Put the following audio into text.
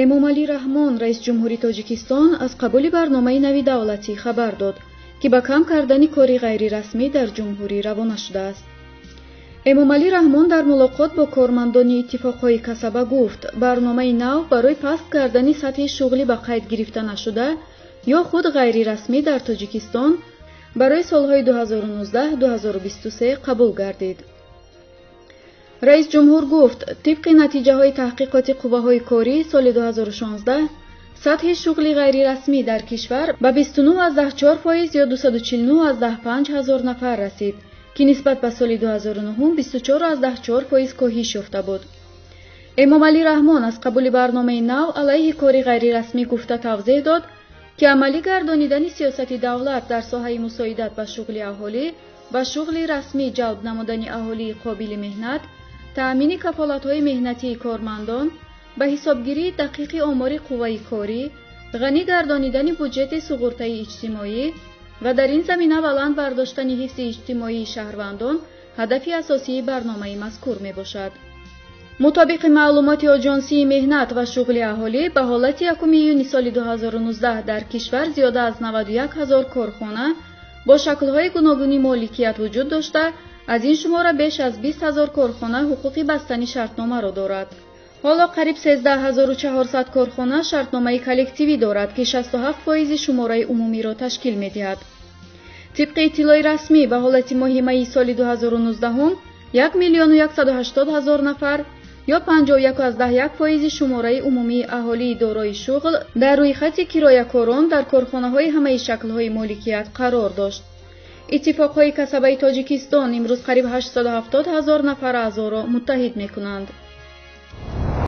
Эмомалӣ Раҳмон, раиси ҷумҳури Тоҷикистон, аз қабули барномаи нави давлатӣ хабар дод, ки ба кам кардани кори ғайрирасмӣ дар ҷумҳурӣ равона шудааст. Эмомалӣ Раҳмон дар мулоқот бо кормандони иттифоқҳои касаба гуфт, барномаи нав барои паст кардани сатҳи шуғли ба қайд гирифта нашуда ё худ ғайрирасмӣ дар Тоҷикистон барои солҳои 2019-2023 қабул гардид. Раис ҷумҳур гуфт, тибқи натиҷаҳои таҳқиқоти қувваҳои корӣ соли 2016 сатҳи шуғли ғайрирасмӣ дар кишвар ба 29,4% ё 249,5 ҳазор нафар расид, ки нисбат ба соли 2009 24,4% коҳиш ёфта буд. Эмомалӣ Раҳмон аз қабули барномаи нав алайҳи кори ғайрирасмӣ гуфта тавзеҳ дод, ки амалӣ гардонидани сиёсати давлат дар соҳаи мусоидат ба шуғли аҳолӣ, ба шуғли расмӣ ҷалб намудани аҳолии қобили меҳнат, таъмини кафолатҳои меҳнатии кормандон, ба ҳисобгирии дақиқи омори қувваи корӣ, ғанӣ гардонидани буҷети суғуртаи иҷтимоӣ ва дар ин замина баланд бардоштани ҳифзи иҷтимоии шаҳрвандон ҳадафи асосии барномаи мазкур мебошад. Мутобиқи маълумоти Оҷонсии меҳнат ва шуғли аҳолӣ, ба ҳолати 1 июни соли 2019 дар кишвар зиёда аз 91 ҳазор корхона бо шаклҳои гуногуни моликият вуҷуд дошта, аз ин шумора беш аз 20 ҳазор корхона ҳуқуқи бастани шартномаро дорад. Ҳоло қариб 13 400 корхона шартномаи коллективӣ дорад, ки 67% шумораи умумиро ташкил медиҳад. Тибқи иттилои расмӣ, ба ҳолати моҳи майи соли 2019 1 миллиону 180 ҳазор нафар ё 51,1% шумораи умумии аҳолии дорои шуғл дар рӯйхати кироякорон дар корхонаҳои ҳамаи шаклҳои моликият қарор дошт. Иттифоқҳои касабаи Тоҷикистон имрӯз қариб 870 ҳазор нафар аъзоро муттаҳид мекунанд.